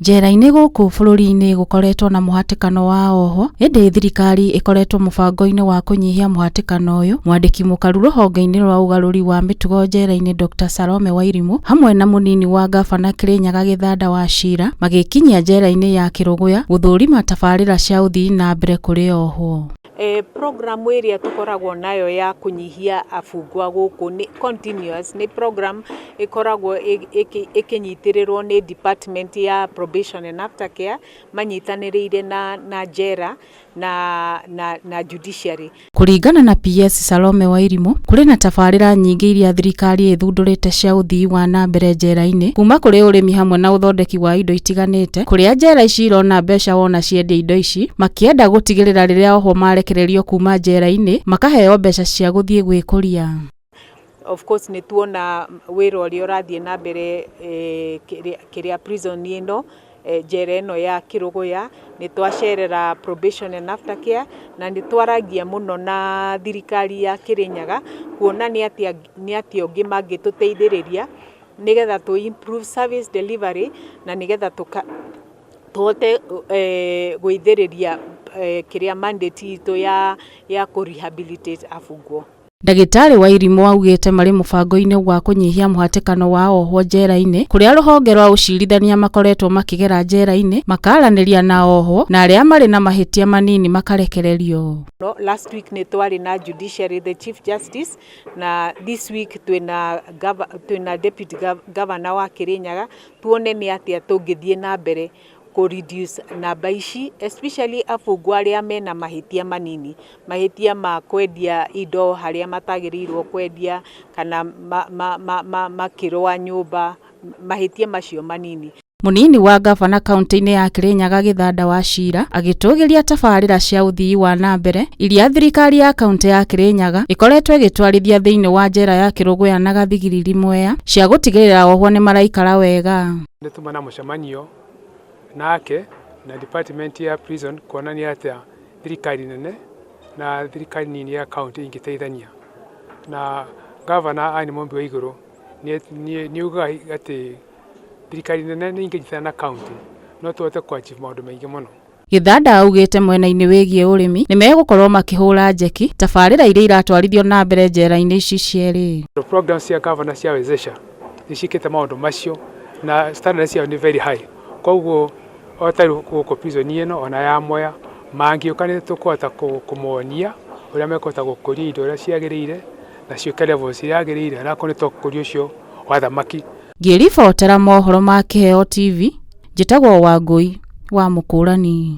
Njera-inĩ gũkũ bũrũri-inĩ gũkoretwo na mũhatĩkano wa ohwo, ĩndĩ thirikari ĩkoretwo mũbango-inĩ wa kũnyihia mũhatĩkano ũyũ. Mwandĩki mũkaru rũhonge-inĩ rwa ũgarũri wa mĩtugo njera-inĩ Dr. Salome Wairimu hamwe na mũnini wa ngabana Kirinyaga Gĩthanda wa Cira magĩkinyia njera-inĩ ya Kĩrũgũya gũthũrima tabarĩra cia ũthii na mbere kũrĩ ohwo. Program ĩrĩa tũkoragwo nayo ya kũnyihia abungwa gũkũ nĩ continuous, nĩ program ĩkoragwo ĩkĩnyitĩrĩrwo nĩ department ya probation and aftercare manyitanĩrĩire na njera na judiciary. Kũringana na PS Salome Wairimu, kũrĩ na tabarĩra nyingĩ iria thirikari ĩthundũrĩte cia ũthii wa na mbere njera-inĩ, kuma kũrĩ ũrĩmi hamwe na ũthondeki wa indo itiganĩte, kũrĩa njera ici irona mbeca wona ciendia indo ici, makĩenda gũtigĩrĩra rĩrĩa ohwo marekererio kuma njera-inĩ makaheo mbeca cia gũthiĩ gwĩkũria. Of course nĩ tuona wĩra ũrĩa ũrathiĩ na mbere kĩrĩa prison ĩno, njera ĩno ya Kĩrũgũya, nĩ twacerera probation and aftercare na nĩ twaragia mũno na thirikari ya Kĩrĩnyaga kuona nĩ atĩa ũngĩ mangĩtũteithĩrĩria nĩgetha tũ improve service delivery na nĩgetha tũhote gũithĩrĩria kĩrĩa mandate itũ ya kũ rehabilitate abungwo. Ndagĩtarĩ Wairimu augĩte marĩ mũbango-inĩ wa kũnyihia mũhatĩkano wa ohwo njera-inĩ kũrĩa rũhonge rwa ũcirithania makoretwo makĩgera njera-inĩ makaranĩria na ohwo na arĩa marĩ na mahĩtia manini makarekererio. No, last week nĩ twarĩ na judiciary, the chief justice, na this week twĩna deputy governor wa Kĩrĩnyaga, tuone nĩ atĩa tũngĩthiĩ na mbere kũ reduce namba ici, especially abungwa arĩa mena mahĩtia manini, mahĩtia ma kwendia indo harĩa matagĩrĩirwo kwendia kana makĩrũa nyũmba, mahĩtia macio manini. Mũnini wa ngabana kaunti-inĩ ya Kirinyaga Gĩthanda wa Cira agĩtũgĩria tabarĩra cia ũthii wa na mbere iria thirikari ya kaunti ya Kirinyaga ĩkoretwo ĩgĩtwarithia thĩinĩ wa njera ya Kĩrũgũya na Gathigiriri Mwea cia gũtigĩrĩra ohwo nĩ maraikara wega. Nĩ tuma na mũcemanio nake na department ya prison kuonania atĩa thirikari nene na thirikari nini ya county ingĩteithania na gavana Anne Mumbi Waiguru nĩ ugaga atĩ thirikari nene nĩ ingĩnyitana na county no tũhote kũ achieve maũndũ maingĩ mũno. Gĩthanda augĩte mwena-inĩ wĩgiĩ ũrĩmi nĩ megũkorwo makĩhũra njeki tabarĩra iria iratwarithio na mbere njera-inĩ ici cierĩ. Program cia gavana cia Wezesha nĩ ciĩkĩte maũndũ macio na standard ciao nĩ very high, koguo o ta rĩu gũkũ prison ĩno ona ya Mwea mangĩũka nĩ tũkũhota kũmonia ũrĩa mekũhota gũkũria indo ũrĩa ciagĩrĩire na ciũke levels iria yagĩrĩire, na akorwo nĩ ta ũkũria ũcio wa thamaki. Ngĩribotera mohoro ma Kĩheo TV, njĩtagwo Wangũi wa Mũkũrani.